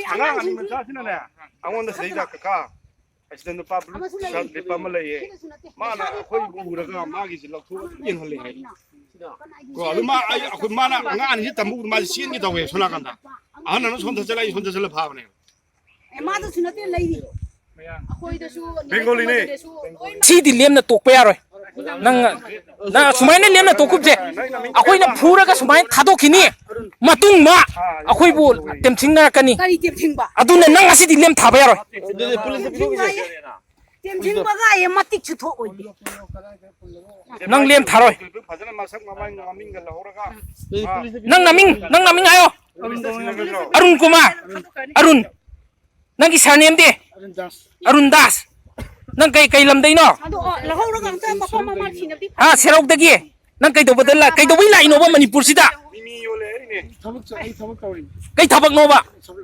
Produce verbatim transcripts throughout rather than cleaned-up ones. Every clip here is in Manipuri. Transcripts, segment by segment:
ꯑꯉꯥꯡ ꯑꯅꯤ ꯃꯆꯥꯁꯤꯅꯅꯦ, ꯑꯩꯉꯣꯟꯗ ꯁꯤꯗꯩꯗ, "ꯀꯀꯥ, ꯑꯁꯤꯗ ꯅꯨꯄꯥ ꯕ꯭ꯂꯨ ꯇꯤ ꯁꯥꯔꯠ ꯂꯤꯠꯄ ꯑꯃ ꯂꯩꯌꯦ, ꯃꯥꯅ ꯑꯩꯈꯣꯏꯕꯨ ꯎꯔꯒ ꯃꯥꯒꯤꯁꯦ ꯂꯧꯊꯣꯛꯑ ꯌꯦꯡꯍꯜꯂꯦ" ꯍꯥꯏ꯫ ꯀꯣ, ꯑꯗꯨ ꯃꯥ, ꯑꯩ, ꯑꯩꯈꯣꯏ, ꯃꯥꯅ ꯑꯉꯥꯡ ꯑꯅꯤꯁꯤ ꯇꯝꯕ ꯎꯕꯗ ꯃꯥꯁꯦ ꯆꯦꯟꯒꯦ ꯇꯧꯋꯦ ꯁꯣꯝ ꯅꯥꯀꯟꯗ꯫ ꯑꯍꯟ ꯑꯃꯅ ꯁꯣꯝꯗ ꯆꯠꯂ, ꯑꯩ ꯁꯣꯝꯗ ꯆꯠꯂ ꯐꯥꯕꯅꯦ꯫ ꯑꯦ, ꯃꯥꯗꯁꯨ ꯅꯠꯇꯦ ꯂꯩꯔꯤ꯫ ꯑꯩꯈꯣꯏꯗꯁꯨ ꯕꯦꯡꯒꯣꯂꯤꯅꯦ꯫ ꯂꯣꯏꯅ ꯁꯤꯗꯤ ꯂꯦꯝꯅ ꯇꯣꯛꯄ ꯌꯥꯔꯣꯏ꯫ ꯅꯪ, ꯅꯪ ꯁꯨꯃꯥꯏꯅ ꯂꯦꯝꯅ ꯇꯣꯛꯀꯨꯞꯁꯦ, ꯑꯩꯈꯣꯏꯅ ꯐꯨꯔꯒ ꯁꯨꯃꯥꯏꯅ ꯊꯥꯗꯣꯛꯈꯤꯅꯤ꯫ ꯃꯇꯨꯡ ꯃꯥ ꯑꯩꯈꯣꯏꯕꯨ ꯇꯦꯝꯊꯤꯡꯅꯔꯛꯀꯅꯤ꯫ ꯀꯔꯤ ꯇꯦꯝꯊꯤꯡꯕ? ꯑꯗꯨꯅ ꯅꯪ ꯉꯁꯤꯗꯤ ꯂꯦꯝ ꯊꯥꯕ ꯌꯥꯔꯣꯏ꯫ ꯑꯗꯨꯗꯤ ꯄꯨꯂꯤꯁꯇ ꯄꯤꯊꯣꯛꯈꯤꯁꯦ꯫ ꯇꯦꯝꯊꯤꯡꯕ ꯀꯥꯏꯌꯦ, ꯃꯇꯤꯛꯁꯨ ꯊꯣꯛꯑꯣꯏ꯫ ꯅꯪ ꯂꯦꯝ ꯊꯥꯔꯣꯏ꯫ ꯐꯖꯅ ꯃꯁꯛ ꯃꯃꯥꯏ ꯃꯃꯤꯡꯒ ꯂꯧꯍꯧꯔꯒ, ꯑꯗꯨꯗꯤ ꯄꯨꯂꯤꯁꯇ ꯅꯪ ꯅꯃꯤꯡ, ꯅꯪ ꯅꯃꯤꯡ ꯍꯥꯏꯌꯣ꯫ ꯄꯨꯂꯤꯁꯇ ꯁꯤꯟꯅꯈ꯭ꯔꯣ꯫ ꯑꯔꯨꯟ ꯀꯨꯃꯥꯔ꯫ ꯑꯔꯨꯟ꯫ ꯅꯪꯒꯤ ꯁꯥꯔꯅꯦꯝꯗꯤ? ꯑꯔꯨꯟ ꯗꯥꯁ꯫ ꯑꯔꯨꯟ ꯗꯥꯁ꯫ ꯅꯪ ꯀꯩ, ꯀꯩ ꯂꯝꯗꯩꯅꯣ? ꯑꯗꯣ, ꯑꯣ, ꯂꯧꯍꯧꯔꯒ ꯑꯝꯇ ꯃꯐꯝ ꯑꯃ ꯁꯤꯟꯅꯕꯤ꯫ ꯍꯥ, ꯁꯦꯔꯧꯗꯒꯤ? ꯅꯪ ꯀꯩꯗꯧꯕꯗ ꯂꯥ-, ꯀꯩꯗꯧꯕꯩ ꯂꯥꯛꯏꯅꯣꯕ ꯃꯅꯤꯄꯨꯔꯁꯤꯗ? ꯊꯕꯛ ꯆ-, ꯑꯩ ꯊꯕꯛ ꯇꯧꯔꯤ꯫ ꯀꯩ ꯊꯕꯛꯅꯣꯕ?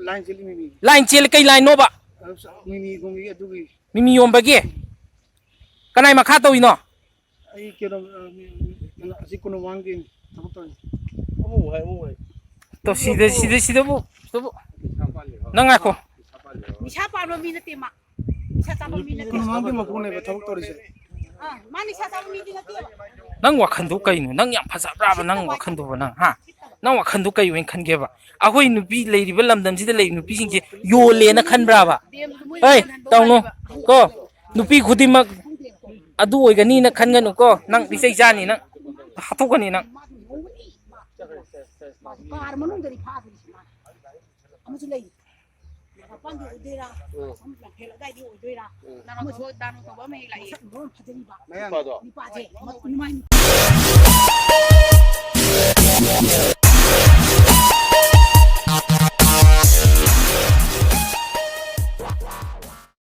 ꯂꯥꯏꯟ ꯆꯦꯜꯂꯤ ꯃꯤꯃꯤ꯫ ꯂꯥꯏꯟ ꯆꯦꯜꯂꯤ, ꯀꯩ ꯂꯥꯏꯟꯅꯣꯕ? ꯑꯗꯨ ꯆ-, ꯃꯤꯃꯤ ꯒꯨꯝꯕꯒꯤ ꯑꯗꯨꯒꯤ꯫ ꯃꯤꯃꯤ ꯌꯣꯟꯕꯒꯤ? ꯀꯅꯥꯏ ꯃꯈꯥ ꯇꯧꯔꯤꯅꯣ? ꯑꯩ ꯀꯩꯅꯣ, ꯑ, ꯃꯤ, ꯃꯤ, ꯀꯩꯅꯣ, ꯑꯁꯤ ꯀꯣꯅꯨꯡꯃꯥꯡꯒꯤ ꯊꯕꯛ ꯇꯧꯔꯤ꯫ ꯑꯃꯨꯛ ꯍꯥꯏ, ꯑꯃꯨꯛ ꯍꯥꯏ꯫ ꯇꯣ, ꯁꯤꯗ, ꯁꯤꯗ, ꯁꯤꯗꯕꯨ, ꯁꯤꯗꯕꯨ꯫ ꯅꯪ ꯉꯥꯏꯈꯣ꯫ ꯅꯤꯁꯥ ꯄꯥꯟꯕ ꯃꯤ ꯅꯠꯇꯦ ꯃꯥ꯫ ꯅꯤꯁꯥ ꯆꯥꯕ ꯃꯤ ꯅꯠꯇꯦ꯫ ꯀꯣꯅꯨꯡꯃꯥꯡꯒꯤ ꯃꯄꯨꯅꯦꯕ ꯊꯕꯛ ꯇꯧꯔꯤꯁꯦ꯫ ꯑꯥ, ꯃꯥ ꯅꯤꯁꯥ ꯆꯥꯕ ꯃꯤꯗꯤ ꯅꯠꯇꯦꯕ꯫ ꯅꯪ ꯋꯥꯈꯟꯗꯣ ꯀꯩꯅꯣ? ꯅꯪ ꯌꯥꯝ ꯐꯖꯕ꯭ꯔꯥꯕ ꯅꯪ ꯋꯥꯈꯟꯗꯨꯕꯨ ꯅꯪ, ꯍꯥ? ꯅꯪ ꯋꯥꯈꯟꯗꯣ ꯀꯩ ꯑꯣꯏꯅ ꯈꯟꯒꯦꯕ? ꯑꯩꯈꯣꯏ ꯅꯨꯄꯤ ꯂꯩꯔꯤꯕ ꯂꯝꯗꯝꯁꯤꯗ ꯂꯩꯔꯤꯕ ꯅꯨꯄꯤꯁꯤꯡꯁꯦ ꯌꯣꯜꯂꯦꯅ ꯈꯟꯕ꯭ꯔꯥꯕ? ꯍꯩ, ꯇꯧꯅꯨ ꯀꯣ꯫ ꯅꯨꯄꯤ ꯈꯨꯗꯤꯡꯃꯛ ꯑꯗꯨ ꯑꯣꯏꯒꯅꯤꯅ ꯈꯟꯒꯅꯨꯀꯣ꯫ ꯅꯪ ꯏꯆꯩ ꯆꯥꯅꯤ, ꯅꯪ ꯍꯥꯠꯇꯣꯛꯀꯅꯤ ꯅꯪ꯫ ꯀꯥꯔ ꯃꯅꯨꯡꯗꯗꯤ ꯐꯥꯗ꯭ꯔꯤꯁꯤ ꯃꯥ꯫ ꯑꯃꯁꯨ ꯂꯩ꯫ ꯃꯄꯥꯟꯗꯤ ꯑꯣꯏꯗꯣꯏꯔꯥ? ꯎꯝ꯫ ꯑꯁꯣꯝ ꯂꯝꯐꯦꯜ ꯑꯗꯥꯏꯗꯤ ꯑꯣꯏꯗꯣꯏꯔꯥ? ꯎꯝ꯫ ꯑꯃꯁꯨ ꯗꯥꯅꯣ ꯇꯧꯕ ꯑꯃ ꯍꯦꯛ ꯂꯥꯛꯏ꯫ ꯃꯁꯛ ꯃꯑꯣꯡ ꯐꯖꯔꯤꯕ꯫ ꯃꯌꯥꯡ꯫ ꯅꯨꯄꯥꯗꯣ꯫ ꯅꯨꯄꯥꯁꯦ, ꯃ-, ꯅꯨꯃꯥꯏ